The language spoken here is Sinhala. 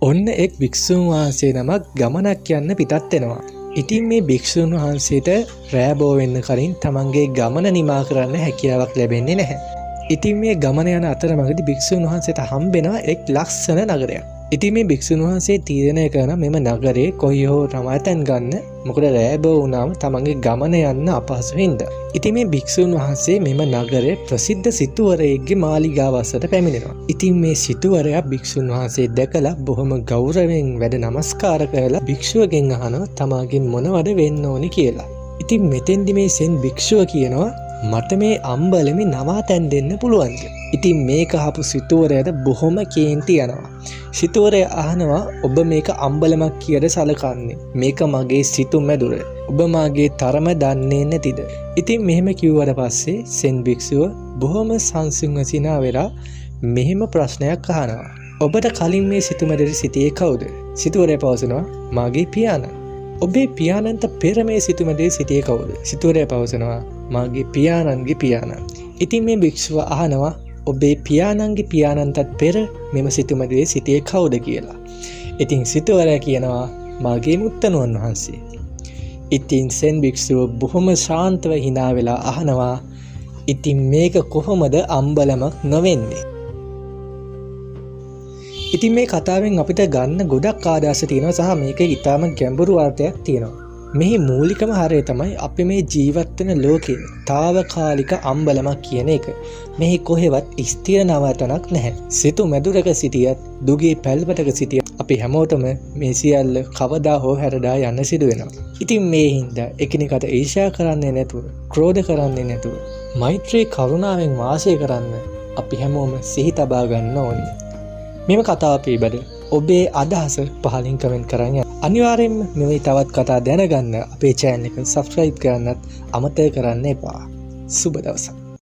ඔන්න එක් භික්ෂුන් වහන්සේ නමක් ගමනක් යන්න පිටත් වෙනවා. ඉතින් මේ භික්ෂුන් වහන්සේට රෑ බෝ වෙන්න කලින් තමන්ගේ ගමන නිමා කරන්න හැකියාවක් ලැබෙන්නේ නැහැ. ඉතින් මේ ගමන යන අතරමඟදී භික්ෂුන් වහන්සේට හම්බෙනවා එක් ලස්සන නගරයක්. ඉතින් මේ භික්ෂුන් වහන්සේ තීරණය කරන මෙම නගරේ කොහේ හෝ නවාතැන් ගන්න, මොකද රෑ බෝ වුණාම තමන්ගේ ගමන යන්න අපහසු හින්දා. ඉතින් මේ භික්ෂුන් වහන්සේ මෙම නගරේ ප්‍රසිද්ධ සිටුවරයෙක්ගේ මාලිගාව අසලට පැමිණෙනවා. ඉතින් මේ සිටුවරයා භික්ෂුන් වහන්සේ දැකලා බොහොම ගෞරවයෙන් වැඩ නමස්කාර කරලා භික්ෂුවගෙන් අහනවා තමාගෙන් මොනවද වෙන්න ඕනි කියලා. ඉතින් මෙතෙන්දි මේ සෙන් භික්ෂුව කියනවා මට මේ අම්බලමේ නවාතැන් දෙන්න පුළුවන්ද? ඉතින් මේක අහපු සිටුවරයාට බොහොම කේන්ති යනවා. සිටුවරයා අහනවා ඔබ මේක අම්බලමක් කියද සලකන්නේ? මේක මගේ සිටු මැදුර. ඔබ මාගේ තරම දන්නේ නැතිද? ඉතින් මෙහෙම කිව්වට පස්සේ සෙන් භික්ෂුව බොහොම සංසුන්ව සිනා වෙලා මෙහෙම ප්‍රශ්නයක් අහනවා. ඔබට කලින් මේ සිටු මැදුරේ සිටියේ කවුද? සිටුවරයා පවසනවා මාගේ පියාණන්. ඔබේ පියාණන්ට පෙර මේ සිටු මැදුරේ සිටියේ කවුද? සිටුවරයා පවසනවා මාගේ පියාණන්ගේ පියාණන්. ඉතින් මේ භික්ෂුව අහනවා ඔබේ පියාණන්ගේ පියාණන්ටත් පෙර මෙම සිටු මැදුරේ සිටියේ කවුද කියලා. ඉතින් සිටුවරයා කියනවා මාගේ මුත්තණුවන් වහන්සේ. ඉතින් සෙන් භික්ෂුව බොහොම ශාන්තව හිනා වෙලා අහනවා ඉතින් මේක කොහොමද අම්බලමක් නොවෙන්නේ? ඉතින් මේ කතාවෙන් අපිට ගන්න ගොඩක් ආදර්ශ තියෙනවා සහ මේකේ ඉතාම ගැඹුරු අර්ථයක් තියෙනවා. මෙහි මූලිකම හරය තමයි අපි මේ ජීවත් වෙන ලෝකේ තාවකාලික අම්බලමක් කියන එක. මෙහි කොහෙවත් ස්ථිර නවාතැනක් නැහැ. සිටු මැදුරක සිටියත් දුගේ පැල්පතක සිටියත් අපි හැමෝටම මේ සියල්ල කවදා හෝ හැරදා යන්න සිදු වෙනවා. ඉතින් මේ හින්දා එකිනෙකට ඊර්ෂ්‍යා කරන්නේ නැතුව, ක්‍රෝධ කරන්නේ නැතුව, මෛත්‍රී කරුණාවෙන් වාසය කරන්න අපි හැමෝම සිහි තබා ගන්න ඕනේ. මෙම කතාව පිළිබඳ ඔබේ අදහස පහලින් කමෙන්ට් කරන්න. අනිවාර්යෙන්ම මෙවැනි තවත් කතා දැනගන්න අපේ චැනල් එක සබ්ස්ක්‍රයිබ් කරන්නත් අමතක කරන්න එපා. සුබ දවසක්.